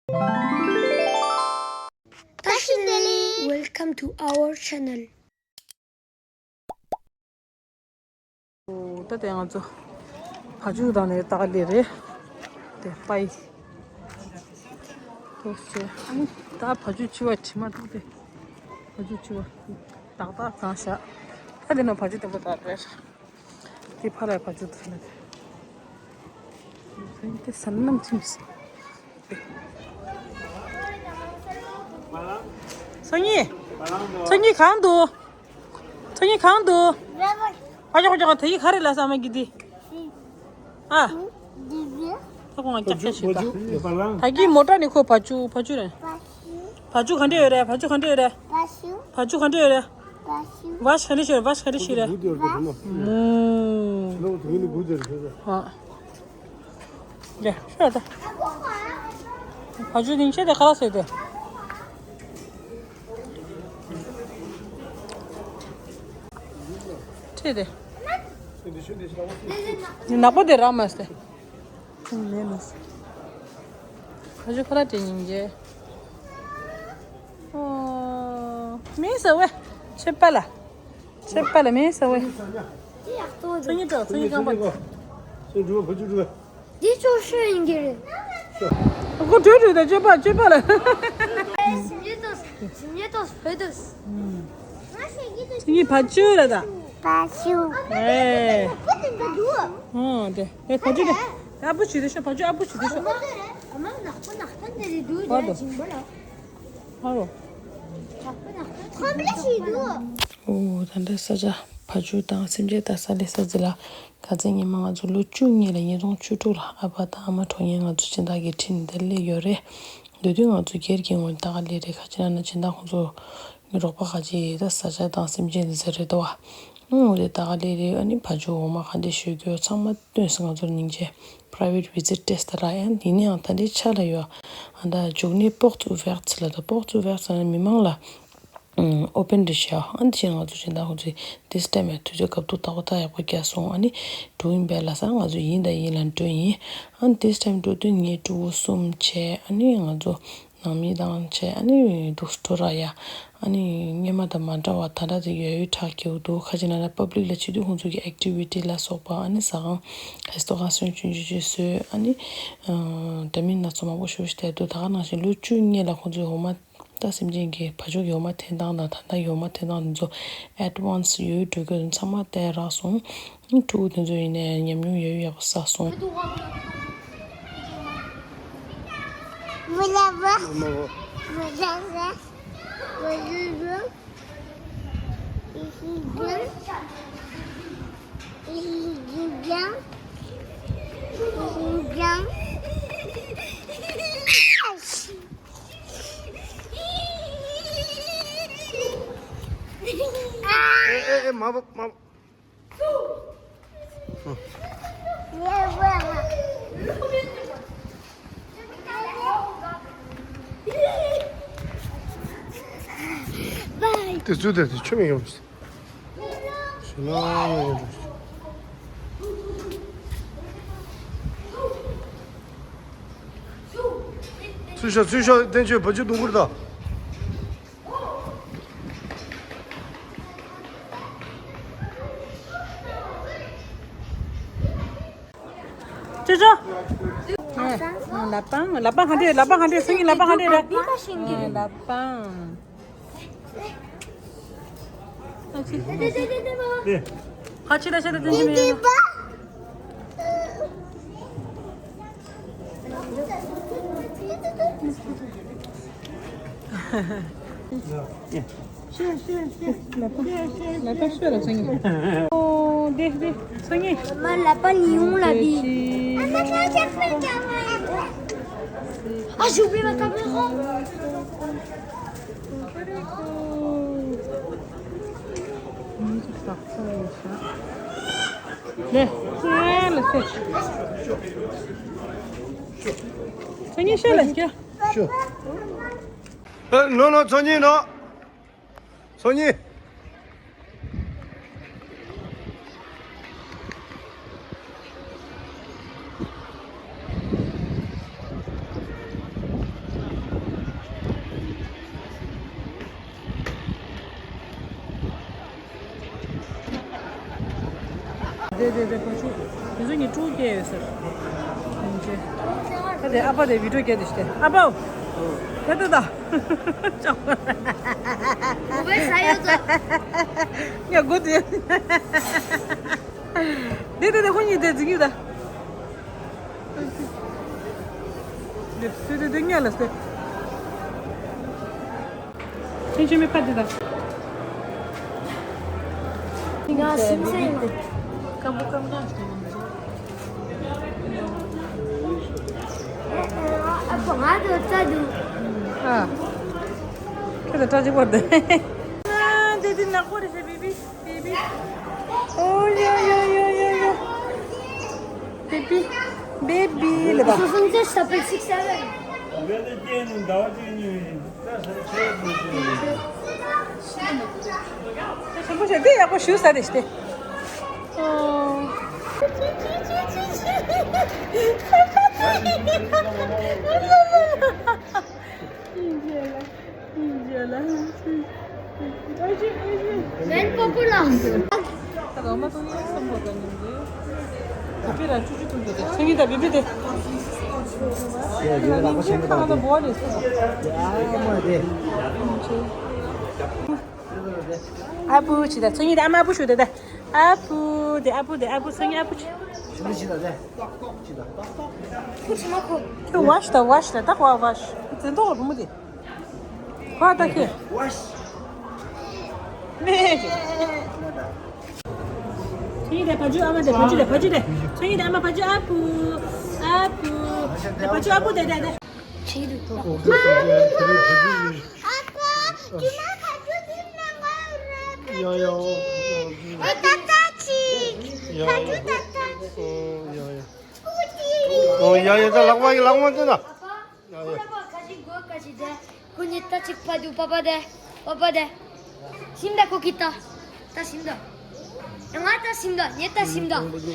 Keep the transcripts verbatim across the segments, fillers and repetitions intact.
བཀྲ་ཤིས་བདེ་ལེགས། Welcome to our channel. ད་དེ་ང་ཚོ་བ་ཕྱུགས་དང་ནས་ལྟ་ག་སླེབས་རེད། དེ་པའི་ཐོག་ཆེ། ཨ་ནི་ད་བ་ཕྱུགས་འཕྱི་བ་བྱེད་མ་ཐུབ་སྟེ། བ་ཕྱུགས་འཕྱི་བ་ཏག་ཏག་གང་བཞག་ད་དེ་ན་བ་ཕྱུགས་བརྟན་པོ་དག་རེད། དེ་ཕར་ལ་བ་ཕྱུགས་དེ་ན་དེ། དེ་ས་ནམ་ཆིམས། སང་ཉིན། སང་ཉིན་གང་འདུག་སང་ཉིན་གང་འདུག་ཨ་ཅོ་ཅོ་དེ་ཡི་ག་རེ་ལ་ས་མ་གི་དེ། ཨ། ད་ཁོང་ལ་ཀྱག་ཀྱག་བྱེད་ད། ད་གི་མོ་ཊ་ནི་ཁོ་བ་ཕྱུགས་བ་ཕྱུགས་རེད། བ་ཕྱུགས་ག་འདྲ་ཡོད་རེད། བ་ཕྱུགས་ག་འདྲ་ཡོད་རེད། བ་ཕྱུགས་ག་འདྲ་ཡོད་རེད། བ་ཕྱུགས་ག་འདྲ་ཤོད་རེད། བ་ཕྱུགས་ག་འདྲ་ཤོད་རེད། མོ། ཡ་ཤོད་ད། བ་ཕྱུགས་སྡིངས་ཆ་དེ་ག་ལ་སོད་དེ། ཁྲིད་དེ། ནག་པོ་དེ་རག་མ་སྟེ། ཁྱུང་མེད་མ་སྟེ། བ་ཕྱུགས་ཁ་ལག་དེ་སྙིང་རྗེ། ཨོ། མེད་ཟེར་བས། ཆད་པ་ལ། ཆད་པ་ལ་མེད་ཟེར་བས། སང་ཉིན་འགྲོ། སང་ཉིན་རྐང་པ། སང་ཉིན་འགྲོ། བ་ཕྱུགས་འགྲོ། འདི་ཅོ་ཤེས་ཡིན་གྱི་རེད། ཁོ་བྲོས་བྲོས་དང་སྤྱོད་པ་སྤྱོད་པ་ལ། སིམ་ཉེ་ཏོ་སིམ་ཉེ་ཏོ་བོད་དུ། ཁྱེད་གཉིས་བ་ཕྱུགས་རེད་ད། བ་ཕྱུགས། ཨེ། ཨོ་དེ་ཨེ་བ་ཕྱུགས་དེ། ཨ་བུ་བྱེད་དེ་ཤོག་བ་ཕྱུགས་ཨ་བུ་བྱེད་དེ་ཤོག་ཨ་མ་ནག་པོ་ནག་པོ་འདི་རེད་འདུག་ཨ་རོ། ཨ་རོ། ཁོམ་རེ་ཞིག་འདུག་ཨོ་ད་འདྲ་ས་ཆ་བ་ཕྱུགས་དང་སེམས་ཅན་ལྟ་ས་ལས་ས་ཟི་ལ། ཁ་ཚན་ཉི་མ་ང་ཚོ་ལོ་བཅུ་གཉིས་ལ་ཉིས་སྟོང་བཅུ་དྲུག་ལ་ཨ་ཕ་དང་ཨ་མ་གྲོངས་ཡས་ང་ཚོ་སྦྱིན་བདག་གི་ཁྲིད་ནས་འདིར་སླེབས་ཡོད་རེད། འདི་དུས་ང་ཚོ་སྒེར་གྱི་ངོས་ནས་ད་ག་སླེབས་རེད། ཁ་ཅིག་ན་ན་སྦྱིན་བདག་ཁོང་ཚོ་རོགས་པ་ཁ་ཅིག་ད་ས་ཆ་དང་སེམས་ཅན་འདི་ཚོ་རེད་དོ་བ། ཨང་འོ་དེ་ད་ག་སླེབས་རེད། ཨ་ནི་བ་ཕྱུགས་འོ་མ་ག་འདྲ་བཞོ་རྒྱུ་ཚང་མ་སྟོན་སོང་། ང་ཚོར་སྙིང་རྗེ། Private visit test ར་ཡང་འདི་ནས་ཡང་ད་འདི་ཆ་ལ་ཡོད། ཨ་ད་འཇུག་ནས་པོག་ཙུ་བེག་ཚི་ལ་ད་པོག་ཙུ་བེག་ཚི་ལ་མི་མང་ལ། ཨོ་པན་རེད་ཤག་ཨ་ནི་ང་ཚོ་སྦྱིན་བདག་ཁོང་ཚོས་this time ཡང་དུས་ཚོད་སྐབས་ཐོག་ཏག་ཏག་ཡག་པོ་བརྒྱབ་སོང་། ཨ་ནི་འགྲོ་ཡིན་པས་ལ་ས་ང་ཚོ་ཡིན་དང་ཡིན་ལ་འགྲོ་ཡིན། ཨ་ནི་this time འགྲོ་དུས་ངའི་ཕྲུ་གུ་གསུམ་བྱས། ཨ་ནི་ང་ཚོ་ནང་མི་དང་བྱས། ཨ་ནི་འདུག་སྤྲོ་ར་ཡ། ཨ་ནི་སྔོན་མ་དང་མ་འདྲ་བ་ད་ལྟ་དེ་ཡོད་ཡོད་དྲག་སྐྱེ་བོ་འདུག་ཁ་ཅིག་ན་ན་པབ་ལིག་ལ་བྱེད་དུས་ཁོང་ཚོ་གི་ཨེག་ཊི་བི་ཊི་ལ་སོགས་པ། ཨ་ནི་ཟ་ཁང་རེ་སི་ཊོ་རང་སོན་ཆུང་ཆུང་ཆུང་བཟོས། ཨ་ནི་ཨ་ད་མི་སྣ་ཚོགས་མང་པོ་ཞིག་བྱས་འདུག་ད་ག་ནང་བཞིན་ལོ་བཅུ་གཉིས་ལ་ཁོང་ཚོའི་འོ་མ། ད་སེམས་ཅན་གྱི་བ་ཕྱུགས་ཀྱི་འོ་མ་འཐེན་སྟངས་དང་ད་ལྟ་ཡི་འོ་མ་འཐེན་སྟངས་དེ་ཚོ་ཨེ་ཌི་ཝན་སི་ཡོད་འགྲོ་གི་ཚང་མ་བལྟས་རག་སོང་། ཕྲུ་གུ་དེ་ཚོ་ཡིན་ནའི་ཉམས་མྱོང་ཡོད་ཡག་པོ་བསགས་སོང་། ཨེ་ཨེ་ཨེ་མ་བབ་མ་བབ། དེ་ཚུལ་དེ་དེ་ཆོ་མི་ཡོང་། ཚུལ་ཤོག་ཚུལ་ཤོག་བསྟན་ཆོས་བ་ཕྱུགས་དུང་ཁུར་དང་། ཅོ་ཅོ། ལ་པང་། ལ་པང་ག་འདྲ། ལ་པང་ག་འདྲ། སང་ཉིན་ལ་པང་ག་འདྲ་ར། ལ་པང་། ཁ་ཆེ་ད་ཆེ་ད་དེ་ནི་མེད། ལ་པ་ཤོད་ལ་སང་ཉིན། ཨོ་དེ་དེ་སང་ཉིན། Ma la panne la vie. Ah, j'ai oublié ma caméra. ནས། ལ་སེ། སང་ཉིན་ཤོད་ལ་སྐྱོ། ཤོད། ཨ་ནོ་ནོ་སང་ཉིན་ནོ། སང་ཉིན། དེ་དེ་དེ་ཕ་ཆུ། དེ་ཚོ་ངས་ཀྲུག་སྐྱེས་ཡོད་ཟེར། ཡིན་ཅེ། ད་དེ་ཨ་ཕ་དེ་བི་ཀྲུག་སྐྱེས་དེ་ཤི་དེ་ཨ་ཕའོ། ད་ད་ད། ཅོག་ངས་སྒོ་དེ། དེ་དེ་དེ་ཁོ་གཉིས་དེ་འཛིང་གི་ད། དེ་དེ་དེ་ངས་ལ་སྟེ། ཁྱེད་ཆེ་མེ་ཕ་དེ་ད། ང་སིམ་སེ་ཡིན། ཀམ་པོ་ཀམ་ཀམ་ཞིག་ཡིན། ཨ་ཁོ་ང་དང་ལྟ་འདུག་ཨ། ཁྱེད་ལ་ལྟ་ཅི་བར་དེ། ཨ་དེ་དེ་ནག་པོ་རེད་ཤག་བེ་བི། Baby. Oh, yeah, yeah, yeah, yeah, yeah. Baby. Baby, le bas. Soixante-seize, ça fait six seven. Ven popular. ཨ་བུ་ཆི་ད་ཚོ་ཡིན་ཨ་མ་བུ་ཞུ་ད་ད། ཨ་བུ་དེ་ཨ་བུ་དེ་ཨ་བུ་ཚོ་ཡིན་ཨ་བུ་ཆི། ཁྱོད་ཝ་ཤི་ད་ཝ་ཤི་ད་ད་ཝ་ཝ་ཤི་ཛེ་ཏོ་བུ་མོ་དེ། ཁོ་ད་ཁྱེད། མེད། ཚོ་ཡིན་དེ་ཕ་ཇུ་ཨ་མ་དེ་ཕ་ཇུ་དེ་ཕ་ཇུ་དེ། ཚོ་ཡིན་དེ་ཨ་མ་ཕ་ཇུ་ཨ་བུ། ཨ་བུ། དེ་ཕ་ཇུ་ཨ་བུ་དེ་དེ་དེ། ཨ་ཕ། ཇུ་མ་ཕ་ཇུ་དེ་ནང་ང་ར་ཕ་ཇུ་ཅིག་ཨེ་ཏ་ཏ་ཅིག་ཕ་ཇུ་ཏ་ཏ་ཅིག་ཨོ་ཡ་ཡ་ད་ལག་པ་ཡི་ལག་མ་དེ་ན། ཨ་ཕ། ཁོ་ལ་པ་ཁ་ཅིག་གོ་ཁ་ཅིག་དེ། ཁོ་ཉེ་ཏ་ཅིག་ཕ་དུ་པ་པ་དེ། པ་པ་དེ། སིམ་ད་ཁོ་ཀི་ཏ། ཏ་སིམ་ད། ང་ཏ་སིམ་ད་ཉེ་ཏ་སིམ་ད།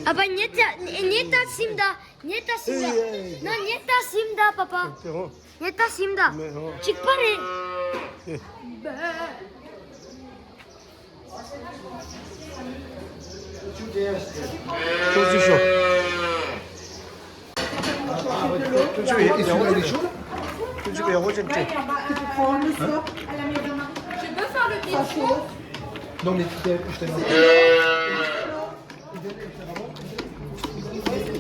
ཨ་ཕ་ཉེ་ཏ་ཉེ་ཏ་སིམ་ད། ཉེ་ཏ་སིམ་ད། ན་ཉེ་ཏ་སིམ་ད་པ་པ། ཉེ་ཏ་སིམ་ད། ཅིག་པ་རེད། ཐུགས་རྗེ་ཆེ། ཐུགས་རྗེ་ཆེ། ཐུགས་རྗེ་ཆེ། Je peux faire le petit tour? Non, mais tu t'es, je t'ai demandé.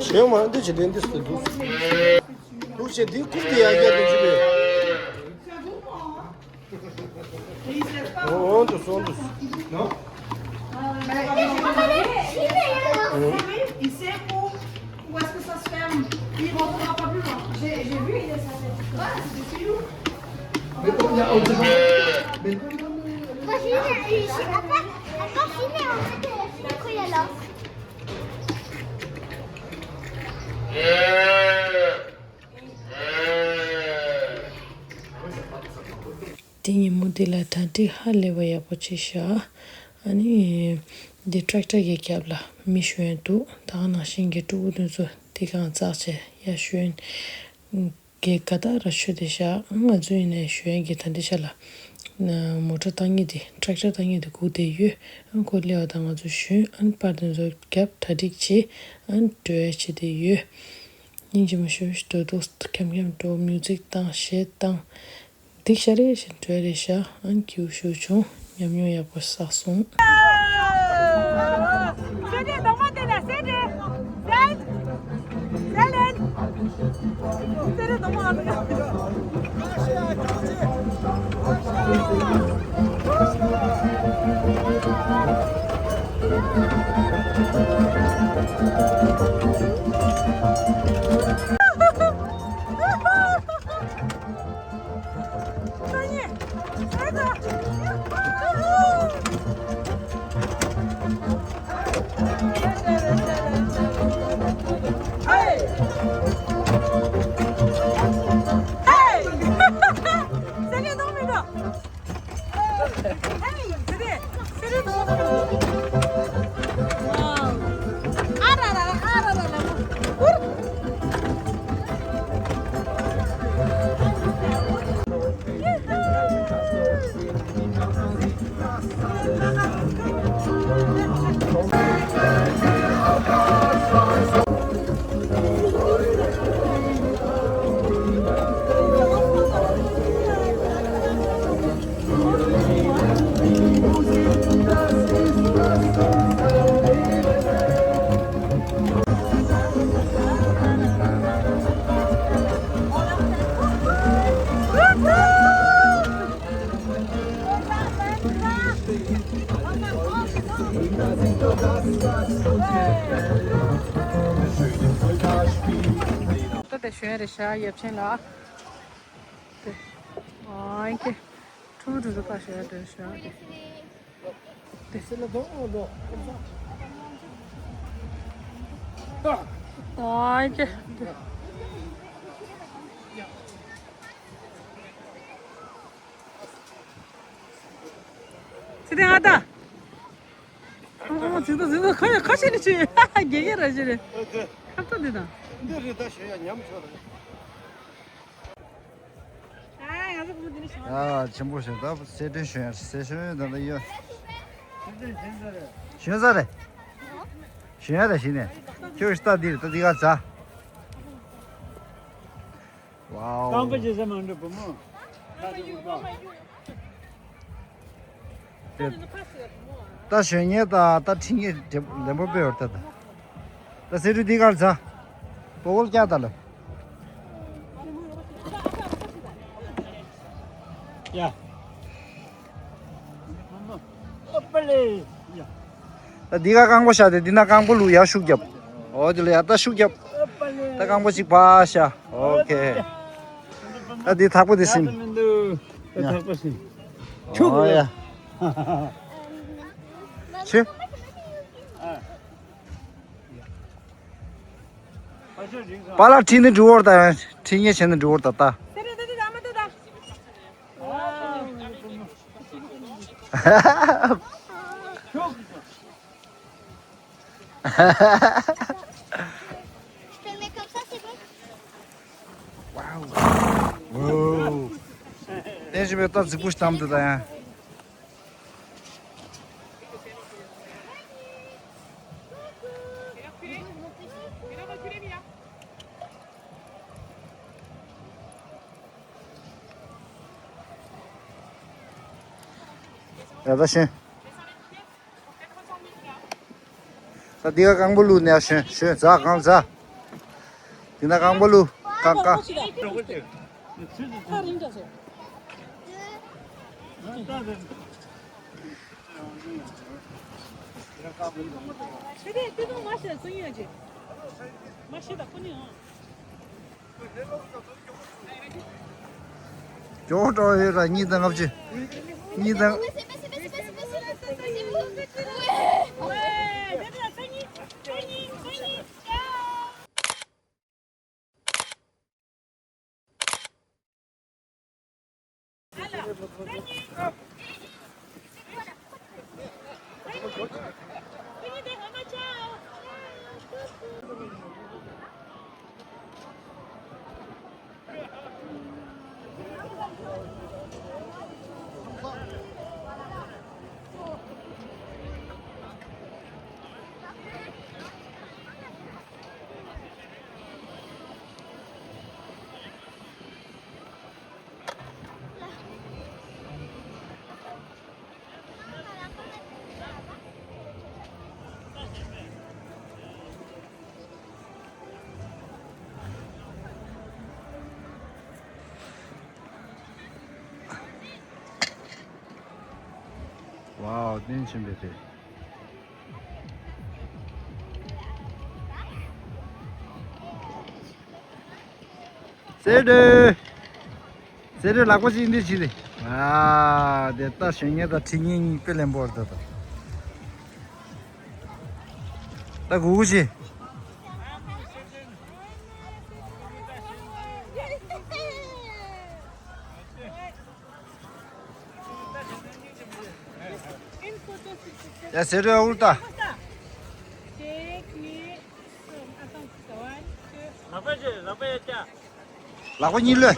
ཞེས་མ་འདི་ཇི་ལྟར་འདི་སུ་འདུག་འདུག་ཅེས་འདི་ཁུར་དེ་ཡར་རྒྱག་ཏུ་འཇུག་པས། འོང་དུ་སོང་དུ། Non? Mais il faut aller filmer, hein. Il sait où, où est-ce que ça se ferme. Il ne remontera pas plus loin. J'ai, j'ai vu, il laisse la tête. Ah, c'est des filous. Mais on a, on a, mais Moi, je viens ici. À part, à part filmer, en fait, euh, filmer quand il y a là. དེ་ཉིན་མོ་དེ་ལ་གྲ་སྒྲིག་ཧ་ལས་པ་ཡག་པོ་བྱས་ཤག་ཨ་ནི། འདི་ཊེག་ཊར་གྱི་རྒྱབ་ལ་མི་ཞོན་འདུག་ད་ག་ནང་བཞིན་གྱི་ཕྲུ་གུ་དེ་ཚོ་དེ་གང་ཙག་བྱས་ཡར་ཞོན། གྱི་ག་ད་ར་ཆོས་དེ་བཞག་ང་ཚོ་ཡིན་ནའི་ཞོན་གྱི་ད་འདི་ཆ་ལ། མོ་ཊ་བཏང་མཁན་དེ་ཊེག་ཊར་བཏང་མཁན་དེ་སྒུག་བསྡད་ཡོད། ཨ་ཁོ་སླེབས་པ་དང་ང་ཚོ་ཞོན་ཨ་པར་དེ་ཚོ་རྒྱབ་གྲ་སྒྲིག་བྱེད་ཨ་འགྲོ་ཡ་བྱེད་བསྡད་ཡོད། སྙིང་རྗེ་མོ་ཞེ་པོ་ཞིག་འདུག་འདུག་ཁྱམ་ཁྱམ་འགྲོ་མིའུ་ཛིག་བཏང་གཞས་བཏང་། སྡིག་ཤ་རེ་བཞིན་བྲོས་རེ་ཤ་ཨང་ཁྱིའུ་ཤུ་ཆུང་ཉམས་མྱོང་ཡག་པོ་བསགས་སོང་། སེ་རེ་གདོང་མ་དེ་ལ་སེ་རེ། སེ་རེ། སེ་རེ་གདོང་མ་ཨ་ལ། དེ་ཞོན་རེ་ཤག་ཡབ་ཆེན་ལགས། དེ། ཨ་ཀེ། ཁྲུ་ཁྲུ་རུ་པ་ཞོན་རེ་ཤག་དེ། དེ། ཨ་ཀེ། དེ། ཚེ་བརྟན་ཨ་ད། ཨོ་ཚིག་ཏོ་ཚིག་ཏོ་ཁ་ཁ་ཤས་ནི་ཆུ་ཡོད། དགེ་རྒན་ར་ཞིག་རེད། ཨོ་ཙི། ཁ་ཏོ་འདི་དང་། འདི་རེད་ད་ཞོན་ཡ་ཉམས་ཆོག་རེད། ཨ་ང་ཚོ་ཁོང་འདི་ནི་ཞོན། ཨ་ཆེན་པོ་ཞིག་ད་སེ་ཏྲེན་ཞོན་ཡ་སེ་ཞོན་ཡ་ད་ད་ཡོད། ཞོན་ས་རེད། ཞོན་ཡ་རེད་ཞིག་ནས། ཁྱོད་ཤི་ད་འདི་རེད་ད་འདི་ག་ཚ། ཝའོ། རྐང་པ་ཇེ་ས་མ་འགྲོ་བུ་མོ། ད་ཞོན་ཉེ་ད་ད་ཁྲིད་ཉེ་ལེན་པོ་པེ་ཡོར་ད་ད། ད་སེ་རུ་འདི་གར་ཚ། པོ་གོལ་ཀྱ་ད་ལ། ཡ། ཨ་པ་ལེ། ཡ། ད་འདི་ག་རྐང་པ་བཞག་སྟེ་འདི་ན་རྐང་པ་ལུག་ཡར་ཤུགས་རྒྱབ། འོ་དེ་ལ་ཡར་ད་ཤུགས་རྒྱབ། ད་རྐང་པ་གཅིག་ཕར་བཞག་ཨོ་ཁེ། ད་འདི་ཐག་པ་འདི་ཟིན། ད་ཐག་པ་ཟིན། ཆུ་ཨོ་ཡ། ཆུ། པཱ་ལགས་ཁྲིད་ནི་འགྲོ་བར་ད། ཁྲིད་ཉེ་བྱས་ནི་འགྲོ་བར་ད་ད། Je te le mets comme ça, c'est bon? Waouh. Wow. དེ་བཞིན་པའི་སྟབས་གཟིགས་པོ་ཞིག་བཏང་འདུག་ད་ཡང་། ཡ་ད་ཤེས། ད་འདི་ག་རྐང་པ་ལུག་ནས་ཞོན་ཞོན་ཛ་གང་ཛ། འདི་ན་རྐང་པ་ལུག་ཀ་ཀ། ཇོ་ཏོ་ཡོད་ར་གཉིས་དང་ལྔ་བཅུ། གཉིས་དང་། ཝའོ། བསྟན་ཆེན་པོ་རེད། སེ་རེ། སེ་རེ་ལག་པ་ཅིག་འདི་བྱིས་ཏེ། ཨ་དེ་ད་གཞོན་སྐྱེས་དང་ཁྲི་གཉན་གཉིས་དཔེ་ལེན་པོ་རེད་ད། ད་གུ་གུ་ཞིག་ཡ་སེ་རེ་ཨུལ་ཏ། ལག་པ་གཉིས་ལོས།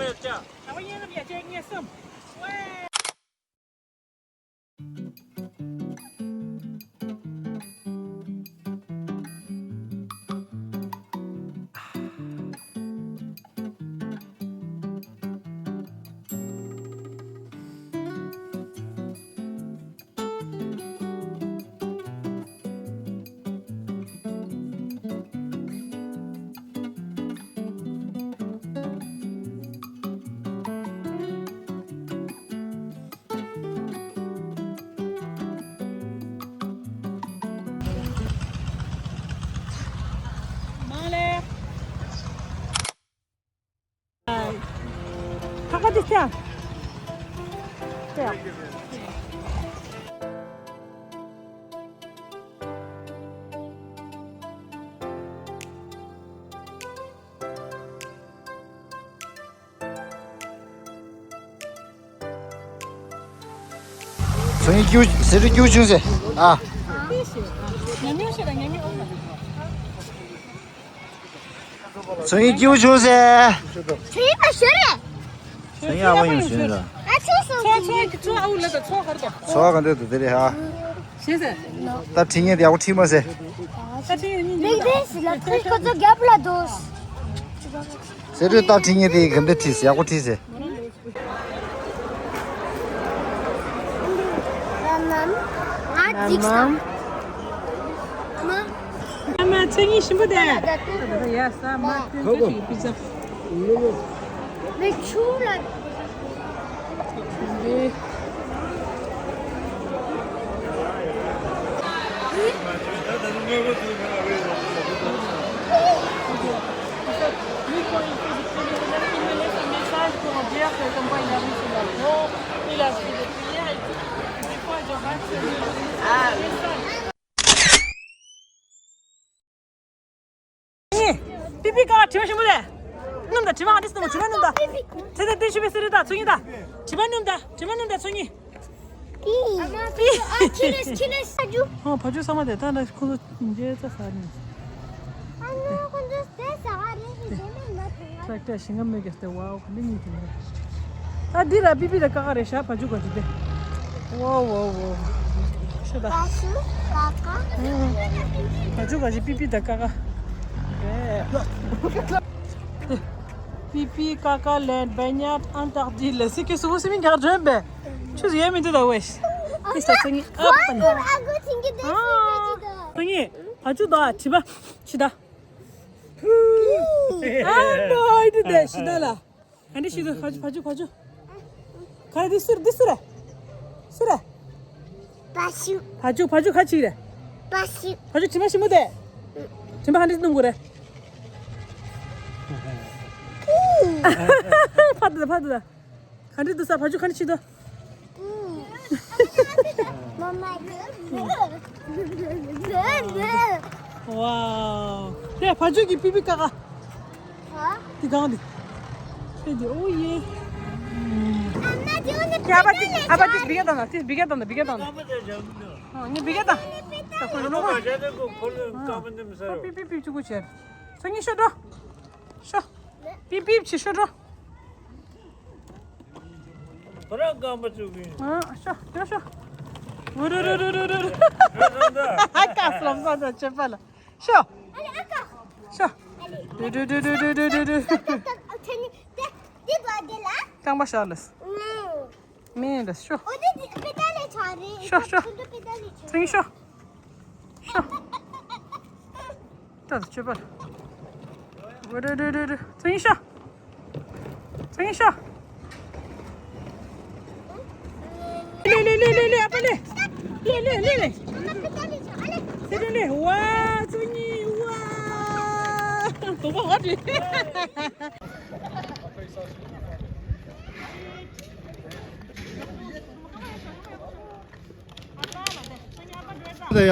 What is that? Yeah. ཚོང་ཡིན་རྒྱུ་ཟེར་རྒྱུ་བྱུང་ཟེར། ཨ། ཚོང་ཡིན་རྒྱུ་བྱུང་ཟེར། ཚོང་ཡིན་པ་ཤོར་རེད། ཚོང་ཡིན་ཨ་བ་ཡོང་ཞུ་ནི་ར། ཨ་ཚོང་སོང་། ཚོང་ཚོང་གི་ཚོང་ཨ་འུ་ལ་དང་ཚོང་གར་དང་། ཚོང་ག་འདྲ་དུ་དེ་རེད་ཧ། ཤེས་ཟེར། ད་ཁྲིད་ངེས་དེ་ཡག་པོ་ཁྲིད་མ་ཟེར། ད་ཁྲིད་ངེས་གཉིས་ལེགས་ལེགས་ལ་ཚོང་ཁོ་ཚོ་རྒྱབ་ལ་དོ། ཟེར་རེད། ད་ཁྲིད་ངེས་དེ་ག་འདྲ་ཁྲིད་ཟེར། ཡག་པོ་ཁྲིད་ཟེར། ང་འཇིགས་སམ། ཨ་མ་ཚེ་ཉིན་ཞིམ་པོ་དེ། ཡ་ས་མ་ཏན་ཏན་ཞིག་པི་ཛ། མེ་ཆུ་ལ། Lui, quand il fait des prières, il me laisse un message pour dire que comme quoi il arrive sur l'avion, il a fait des prières et tout. Des fois, je rate ce message. ཨེ། པི་པི་ཀ་དྲི་མ་ཞིམ་པོ་རེད། སྣུམ་དང་དྲི་མ་ཨ་ཏིས་སྣུམ་དྲི་མ་སྣུམ་དང་། དེ་དང་དེ་ཞིམ་པོ་ཟེར་རེད་ད་ཚོང་ཉིད་ད། དྲི་མ་སྣུམ་དང་དྲི་མ་སྣུམ་དང་ཚོང་ཉིད། པི། ཨ་མ་པི། ཨ་ཁྱི་རེད་ཁྱི་རེད་ཕ་ཇུ། ཨོ་ཕ་ཇུ་ཚང་མ་དེ་ད་ལ་ཁོ་ཚོ་མཇལ་ཚ་ཟ་ནས། ཨ་ནི་ཁོ་ཚོ་དེ་ཟ་ག་རེད་ཟེར་དེ་མིན་ན་དེ་ང་། ཁྲག་ཁྲག་ཞིང་ཁམས་མོས་ཀྱི་སྟེ་ཝའོ་ག་འདི་གཉིས་དེ་ནས། ད་འདི་ལ་པི་པི་ལ་ཀ་ཀ་རེད་ཤག་ཕ་ཇུ་ག་ཅི་དེ། ཝའོ་ཝའོ་ཝའོ། ཤོད་ད། ཕ་ཇུ་ཀ་ཀ། ཕ་ཇུ་ག་ཅི་པི་པི་ད་ཀ་ཀ། རེད། Pipi, caca, les baignades interdits. C'est que souvent c'est une garde bien. Tu sais, mais tu dois wesh. Qu'est-ce que c'est? Ah, ཕ་ཇུ་ད་ཕྱི་ད། ཨ་མ་ཨི་དེ་དེ་ཤི་ད་ལ། ཨ་འདི་ཤི་ད་ཕ་ཇུ་ཕ་ཇུ་ཕ་ཇུ། ག་རེ་འདི་སུ་རེད་འདི་སུ་རེད། སུ་རེད། ཕ་ཇུ། ཕ་ཇུ་ཕ་ཇུ་ག་ཅི་རེད། ཕ་ཇུ། ཕ་ཇུ་དྲི་མ་ཞིམ་པོ་དེ། དྲི་མ་ག་འདི་སྣུམ་གོ་རེད། ཕ་དུ་ད་ཕ་དུ་ད། ག་འདྲ་འདུག་ས་ཕ་ཇུ་ག་འདྲ་བྱེད་འདུག་ཝའོ། དེ་ཕ་ཇུ་གི་པི་པི་ཀ་ཀ། དེ་གང་དེ། དེ་དེ་ཨོ་ཡེ། ཨ་ཕ་དེ་ཨ་ཕ་དེ་བི་ག་དང་ན་དེ་བི་ག་དང་ན་བི་ག་དང་ན། ཨ་ངས་བི་ག་དང་། ད་ཁོ་ལོ་ཁོ། པི་པི་པི་ཅུ་གུ་ཆེར། ཚོ་གཉིས་ཤོད་འགྲོ། ཤོ། པིབ་པིབ་བྱེད་ཤོ་འགྲོ། ཁོ་རང་རྐང་པ་བཙུགས་ཡིན། ཨ་ཤོ་ཤོ་ཤོ། ཨུ་རུ་རུ་རུ་རུ་རུ། ཨ་ཀ་སི་ལམ་སང་ད་ཆད་པ་ལ། ཤོ། ཤོ། རུ་རུ་རུ་རུ། རྐང་པ་བཞག་ལ། མེད་ལ་ཤོ། ཤོ་ཤོ། ཚིང་ཤོ། ཤོ། ད་ཆོད་པ། རུ་རུ་རུ་རུ། ཚིང་ཤོ། ཚིང་ཤོ། ལེ་ལེ་ལེ་ལེ་ལེ། ཨ་ཕ་ལེ། ལེ་ལེ་ལེ་ལེ། ལེ་ལེ་ལེ། ཝ་ཚུ་ཉི་ཝ། དོ་པ་ཧ་ཏི། ད་ཡ།